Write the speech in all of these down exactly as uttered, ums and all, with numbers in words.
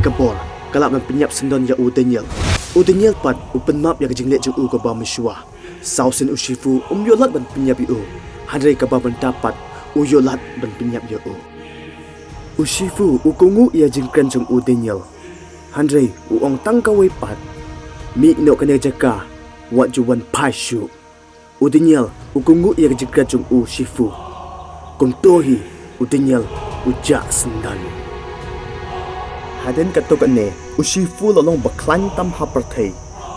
ka bor ka lah ban pynïap syndon ïa u Daniel. U Daniel pat u pynmap ïa ka jingleh jong u kaba mynshuwa. Saw sien u Shifu um ïoh lad ban pynïap ïa u. Hynrei kaba mynta pat u ïoh lad ban pynïap ïa u. U Shifu u kohnguh ïa jingkren jong u Daniel. Hynrei u ong tang kawei pat, "Mih noh kane ka jaka, wat ju wan phai shuh." U Daniel u kohnguh ïa ka jingkren jong u Shifu. Kumto hi u Daniel u jah syndon. Hadien katto katne u Shifu u la long ba khlaiñ tam ha pyrthei.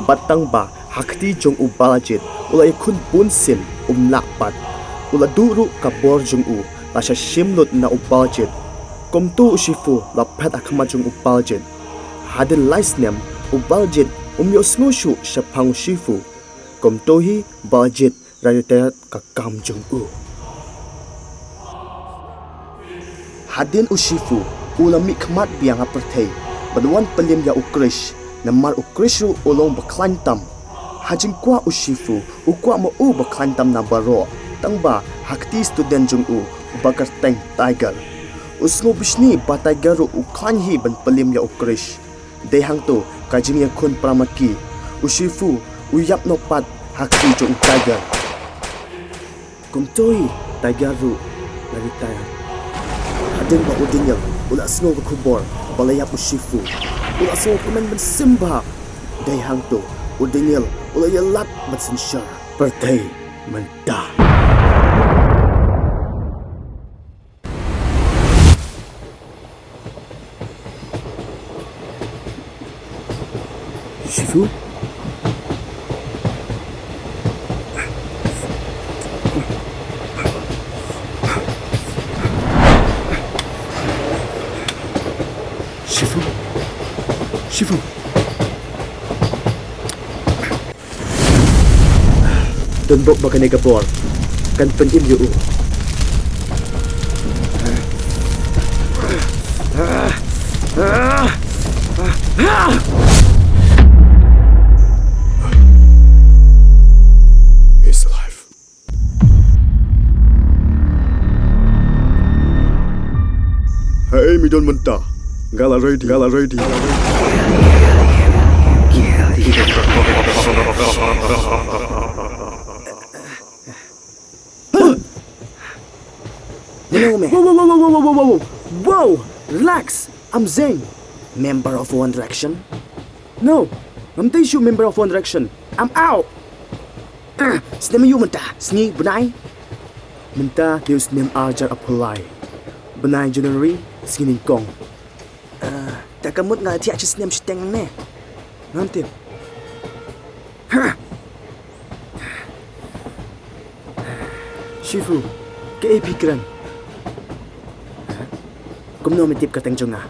Bad tang ba ha kti jong u Baljit u la ïakhun bun sien um lah pat. U la duh ruh ka bor jong u la sha shim lut na u Baljit. Kumto u Shifu la phet ha khmat jong u Baljit. Hadien lai snem u Baljit um ïohsngew shuh shaphang u Shifu. Kumto hi Baljit la retire ka kam jong u. Hadien u Shifu u la mih khmat biang ha pyrthei ban wan pynlem ïa u Krish, namar u Krish ruh u long ba khlaiñ tam. Ha jingkwah u Shifu u kwah ma u ba khlaiñ tam na baroh, tang ba ha kti student jong u uba kyrteng Tiger. U sngew bishni ba Tiger ruh u khlaiñ hi ban pynlem ïa u Krish. Dei hangto ka jingïakhun para ma ki, u Shifu u ïap noh pat ha kti jong u Tiger. Kumto hi Tiger ruh la retire. Hadien ba u Daniel u la sngew ka khubor ba la ïap u Shifu, u la sngew kmen mynsiem bha. Dei hangto u Daniel u la ïalad ban synshar. Pyrthei mynta. Shifu? Shifu? Shifu? Don bok ba kane ka bor kan pynim ïa u. He's alive. Hei, mi don mynta. Nga la ready, nga la ready. Hello, man. Whoa, whoa, whoa, whoa, whoa, whoa, whoa, whoa. Whoa, relax. I'm Zane. Member of One Direction? No, ngam dei shuh member of One Direction. I'm out. Ah, snem aïu mynta? Sngi, bnai? Mynta dei u snem arhajar arphew lai. Bnai January, sngi nyngkong. Ah, ta ka mut nga la thiah shi snem shiteng ne. Ngam tip. Ha! Shifu, kaei phi kren? Kumno me tip kyrteng jong nga?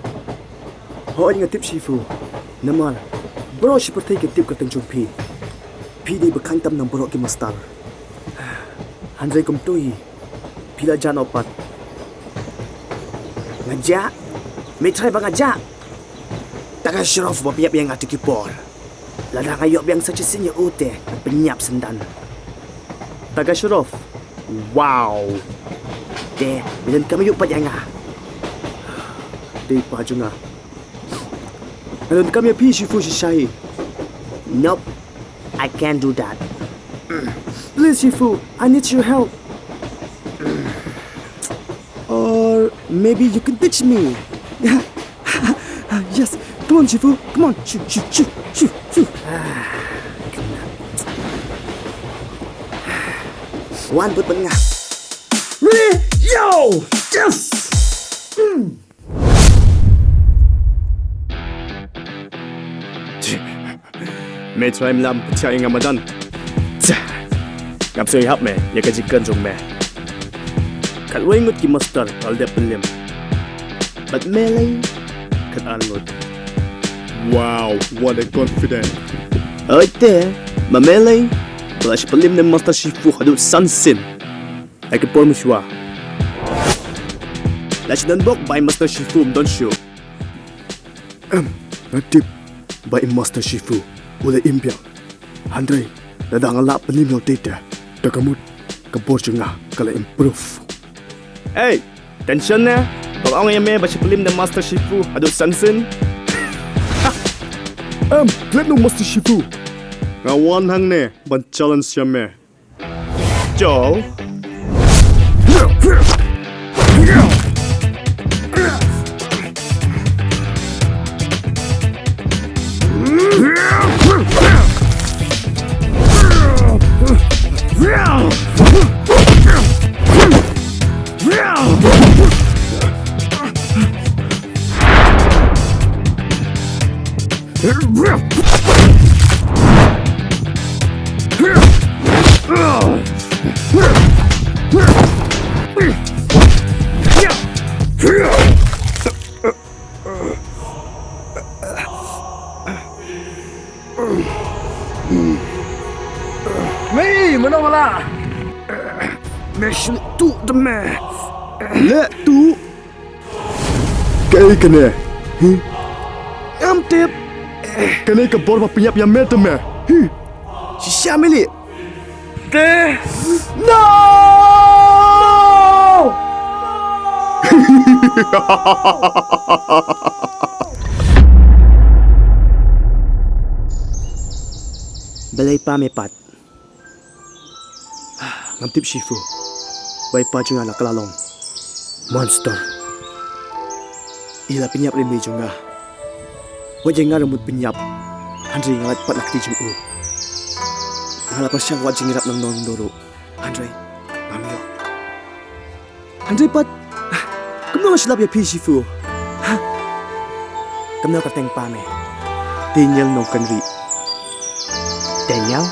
Hooid nga tip Shifu. Namar baroh shi pyrthei ki tip kyrteng jong phi. Phi dei ba khlaiñ tam na baroh ki master. Hynrei kumto hi phi la jah noh pat. Nga jah? Me tharai ba nga jah? Ta ka Shroff ba pynïap ïa nga tu ki por. Lada nga ïoh biang sa shisien ïa u te, pynïap syndon. Ta ka Shroff. Wow. Te me donkam ïa u pat ïa nga? Dei pa jong nga. Nga donkam ïa phi Shifu shisha hi. Nope. I can't do that. Please Shifu, I need your help. Or maybe you can teach me. Yes, come on Shifu, come on. Shoo, shoo, shoo, shoo, shoo. Wan bud bad nga. Ready? Yo! Yes! Mm. Me trai mlam pynshai nga madan. Ngam sngewhap me ïa ka jingkren jong me. Khatwei ngut ki master ka la dep pynlem. Bad me lei khatar ngut. Wow, what a confident. Oite, ma me lei ba la shu pynlem ne Master Shifu haduh san sien. Ai ka por mynshuwa. La shu don bok ba i Master Shifu um don shuh. Em, nga tip ba i Master Shifu u la im biang. Hynrei lada nga lah pynlem ïa u te te, ta ka mut ka bor jong nga ka la improve. Ei, tension ne? Ba nga ong ïa me ba shu pynlem da Master Shifu haduh san sien. Em, klet noh Master Shifu. Nga wan hangne ban challenge ïa me. Chal. Me, mano wala? Me shu tu de me. Le tu. Kaei kane? Hi. Em tip. Kane ka bor ba pynïap ïa me te me. Hi. Shisha me li. Te. No! Balei pa me pat? Ngam tip Shifu. Wei pa jong nga la ka la long monster. I la pynïap ri mei jong nga. Wat ïa nga ruh mut pynïap. Hynrei nga lait pat na kti jong u. Nga la pyrshang wat jingïarap nangno nangno ruh. Hynrei ngam ïoh. Hynrei pat, kumno nga shu lap ïa phi Shifu? Ha? Kumno kyrteng pa me? Daniel Nongkynrih. Daniel?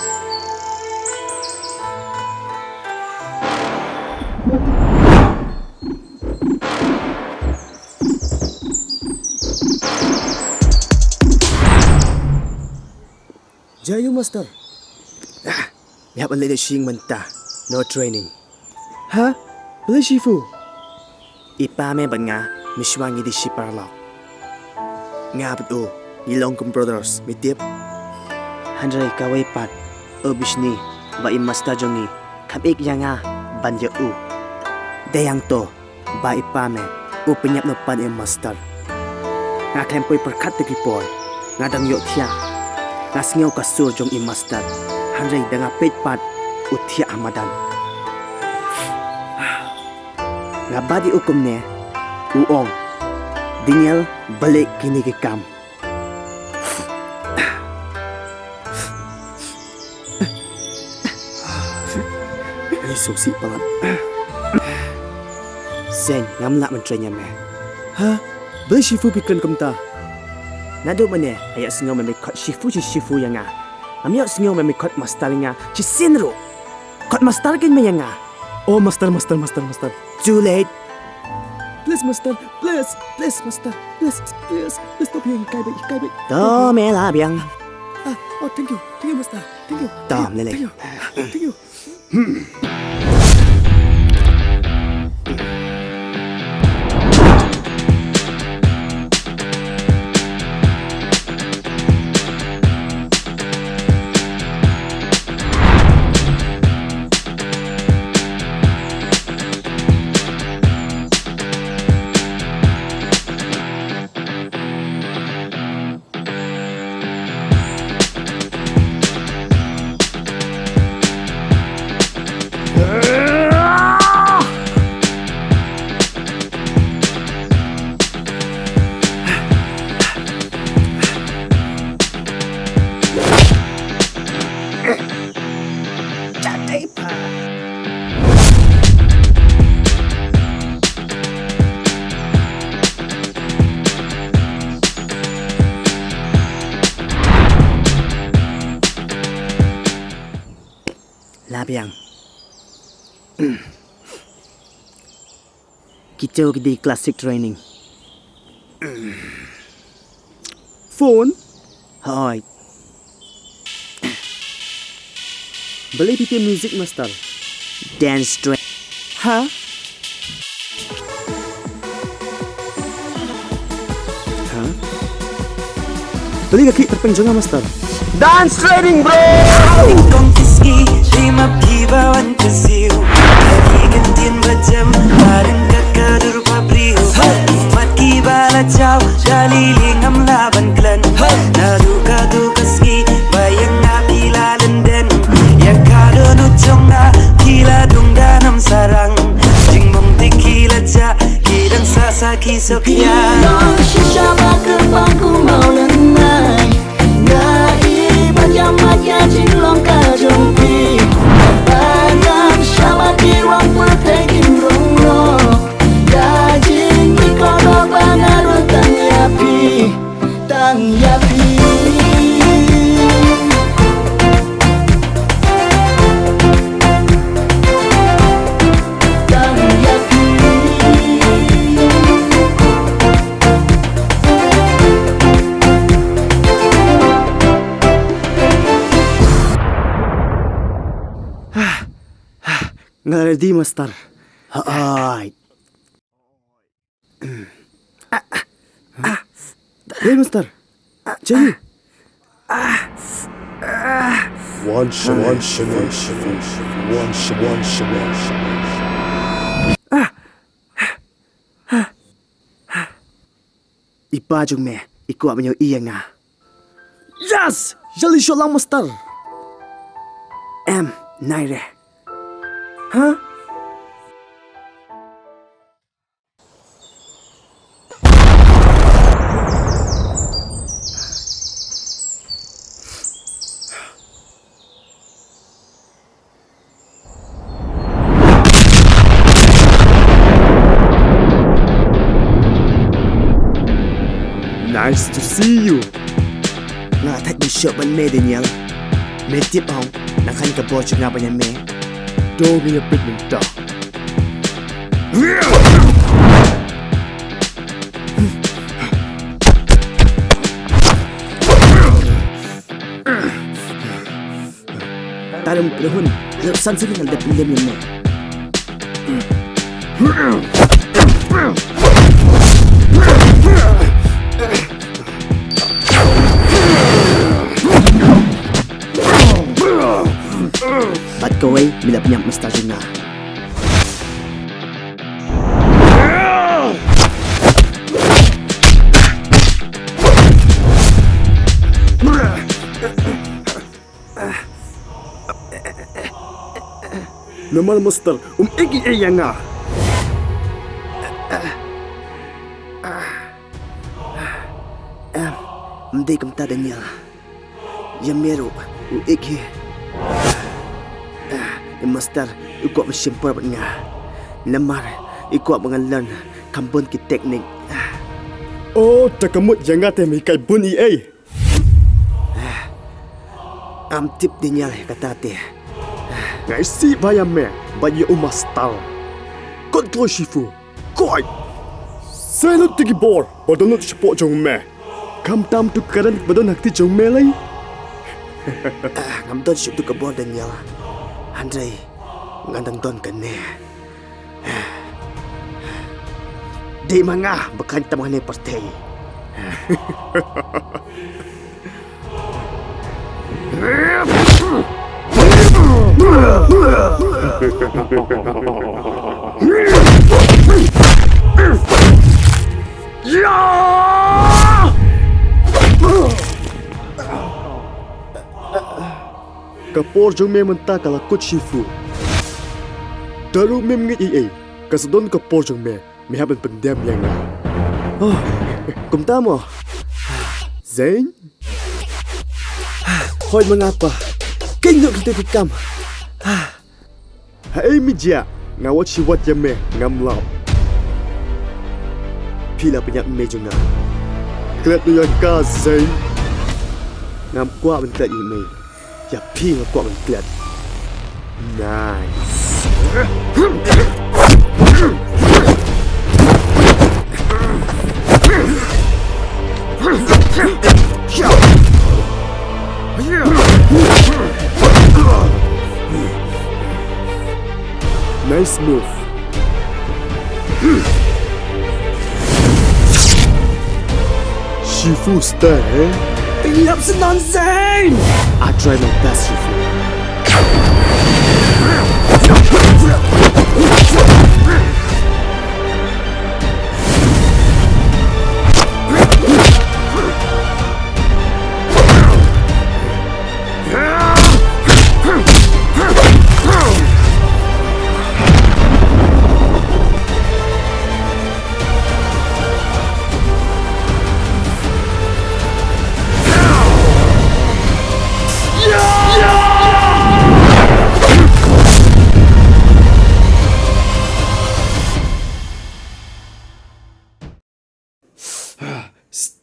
Jai Yu, Master. Ah, me hap ban leit da sha ïing mynta. No training. Ha? Balei Shifu? I pa me bad nga, mynshuwa ngi dei shi paralok. Nga bad u ngi long kum brothers, me tip. Hynrei kawei pat, u bishni ba i master jong ngi kam ïeit ïa nga ban ïa u. Dei hangto ba i pa me u pynïap noh pat ïa i master. Nga khlem poi pyrkhat te ki por, nga dang ïohthiah. Nga sngew ka sur jong i master, hynrei da nga peit pat u thiah ha madan. Nga bat ïa u kumne, u ong, Daniel, balei kine ki kam? Ngi sngewsih palat. Seng, ngam lah ban train ïa me. Ha? Balei Shifu phi kren kumta? Naduh mynne nga ïohsngew me me khot Shifu shi Shifu ïa nga. Ngam ïohsngew me me khot master ïa nga shisien ruh. Khot master kein me ïa nga. Oh, master, master, master, master. Too late. Please, master. Please, please, master. Please, please, please, to biang, hikai beit, hikai beit. To me la biang. Ah, oh, thank you. Thank you, master. Thank you. To, thank you, lele. Thank you. Thank you. La biang. Kito ki dei classic training. Phone? Hooid. Balei phi tip music, master? Dance train. Ha? Ha? Balei ka khih tyrpeng jong nga, master? Dance training, bro! Kong kiski, rim ap ki ba wan ka siu. Ki kin tin ba jem, ba rim kat ka dur ba briu. Mat ki ba la jaw, da li li ngam la ban klan. Naduh ka Shisha ba kyrpang kumno lyngngai. Nga i ba jam mat ïa jinglong ka jong phi. Ba ngam shah mat ki ruang pyrthei kim rung noh. Ïa jingmih kordor ba nga rung tang ïa phi. Tang ïa phi. Tang ïa phi. Nga ready, Master. Hai. Hey, Master. Jai. One shot, one shot, one shot, one shot, one shot, one shot. I pa jong me, i kwah ban ïohi ïa nga. Yes! Jali shoh lang, Master. Em, nai re. Huh? Nice to see you. Nga thait ban shoh ban me, Daniel. Me tip hong, nang khan ka bor jong nga ban ïa me. To ngi ïa peit mynta. Tarum krehun, lok san sini ngal dep lem lem. Bad kawei, mi la pynïap Master jong nga. Namar Master, um ïeit ei ei ïa nga. Em, ym dei kumta Daniel. Ïa me ruh, u ïeit hi. Em Master, u kwah ban shim por bad nga. Namar, i kwah ba ngan learn, kham bun ki technique. Oh, te ka mut ïa nga te me hikai bun ei ei. Ngam tip Daniel kata te. Nga isih ba ïa me, ba ïa u Master. Kot kloi Shifu. Koi. Sai lut te ki bor, ba don lut shapoh jong me. Khamtam tu ka kren ba don ha kti jong me lei. Ah, ngam don shuh tu ka bor Daniel. Hynrei, ngan dang don kane. Dei ma nga ba khlaiñ tam ha kane pyrthei. Ka por jong me mynta ka la kut Shifu. Te ruh mem ngeit ei ei, ka sa don ka por jong me, me hap ban pyndem ïa nga. Oh, kumta mo. Zane? Hooid ma nga pa. Kynnoh kita ki kam. Haei me jia, nga wat shi wat ïa me, ngam lap. Phi la pynïap me jong nga. Klet noh ïa ka Zane. Ngam kwah ban klet ïa me. Ïa phi nga kwah ban klet. Nice. Nice move. Shifu style, eh? Ïap, Zane! I try my best, Shifu.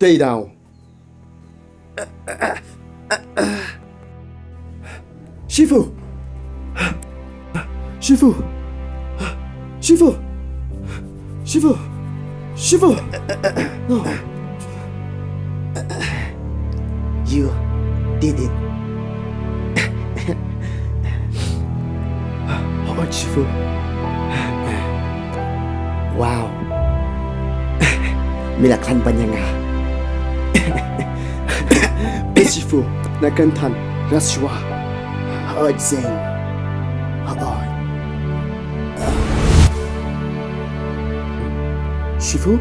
Stay down. Shifu! Shifu! Shifu! Shifu! Shifu! No. You did it. Hooid, Shifu. Wow. Me la khlaiñ bha ïa nga. Shifu, na kan than, ras shwa. Hooid, Zane. Hooid. Shifu?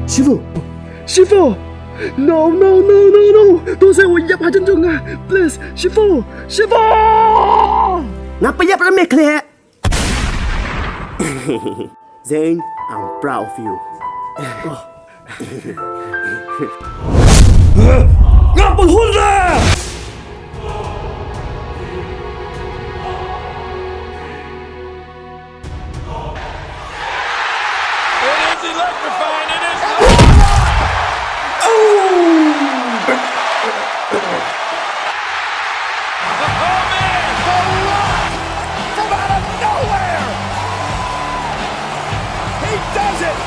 Shifu! Shifu! No, no, no, no, no! To sa wa ïap hajan jong nga! Please! Shifu! Shifu! Nga pynïap ra me khleh! Zane, I'm proud of you. Nga pynhun ra! It is electrifying. It is. Oh! Oh, man! The Rock from out of nowhere! He does it!